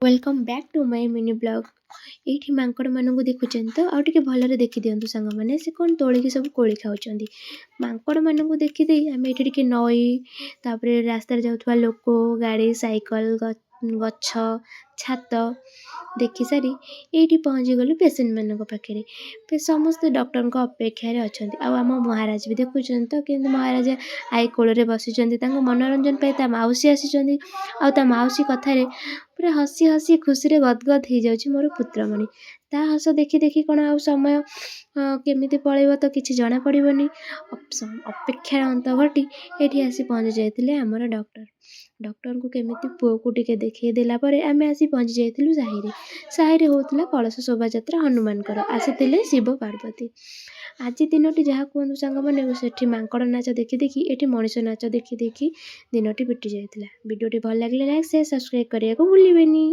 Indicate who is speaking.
Speaker 1: Welcome back to my mini vlog। ଏଇଠି ମାଙ୍କଡ଼ମାନଙ୍କୁ ଦେଖୁଛନ୍ତି ତ? ଆଉ ଟିକେ ଭଲରେ ଦେଖିଦିଅନ୍ତୁ ସାଙ୍ଗମାନେ, ସେ କ'ଣ ତୋଳିକି ସବୁ କୋଳି ଖାଉଛନ୍ତି। ମାଙ୍କଡ଼ମାନଙ୍କୁ ଦେଖିଦେଇ ଆମେ ଏଇଠି ଟିକେ ନଈ, ତାପରେ ରାସ୍ତାରେ ଯାଉଥିବା ଲୋକ, ଗାଡ଼ି, ସାଇକେଲ, ଗଛ, ଛାତ ଦେଖିସାରି ଏଇଠି ପହଞ୍ଚିଗଲୁ ପେସେଣ୍ଟମାନଙ୍କ ପାଖରେ। ସମସ୍ତେ ଡକ୍ଟରଙ୍କ ଅପେକ୍ଷାରେ ଅଛନ୍ତି। ଆଉ ଆମ ମହାରାଜ ବି ଦେଖୁଛନ୍ତି ତ, କେମିତି ମହାରାଜା ଆଈ କୋଳରେ ବସିଛନ୍ତି। ତାଙ୍କ ମନୋରଞ୍ଜନ ପାଇଁ ତା ମାଉସୀ ଆସିଛନ୍ତି ଆଉ ତା ମାଉସୀ କଥାରେ ପୁରା ହସି ହସି ଖୁସିରେ ଗଦଗଦ ହେଇଯାଉଛି ମୋର ପୁତ୍ରମଣି। ତା ହସ ଦେଖି ଦେଖି କ'ଣ ଆଉ ସମୟ କେମିତି ପଳେଇବ ତ କିଛି ଜଣାପଡ଼ିବନି। ଅପେକ୍ଷାର ଅନ୍ତ ଘଟି ଏଠି ଆସି ପହଞ୍ଚି ଯାଇଥିଲେ ଆମର ଡକ୍ଟର। ଡକ୍ଟରଙ୍କୁ କେମିତି ପୁଅକୁ ଟିକେ ଦେଖେଇ ଦେଲା ପରେ ଆମେ ଆସି ପହଞ୍ଚି ଯାଇଥିଲୁ ସାହିରେ। ସାହିରେ ହେଉଥିଲା କଳସ ଶୋଭାଯାତ୍ରା ହନୁମାନଙ୍କର, ଆସିଥିଲେ ଶିବ ପାର୍ବତୀ। ଆଜି ଦିନଟି ଯାହା କୁହନ୍ତୁ ସାଙ୍ଗମାନେ, ସେଠି ମାଙ୍କଡ଼ ନାଚ ଦେଖି ଦେଖି, ଏଠି ମଣିଷ ନାଚ ଦେଖି ଦେଖି ଦିନଟି ବିତି ଯାଇଥିଲା। ଭିଡ଼ିଓଟି ଭଲ ଲାଗିଲେ ଲାଇକ୍, ସେୟାର, ସବସ୍କ୍ରାଇବ୍ କରିବାକୁ ଭୁଲିବେନି।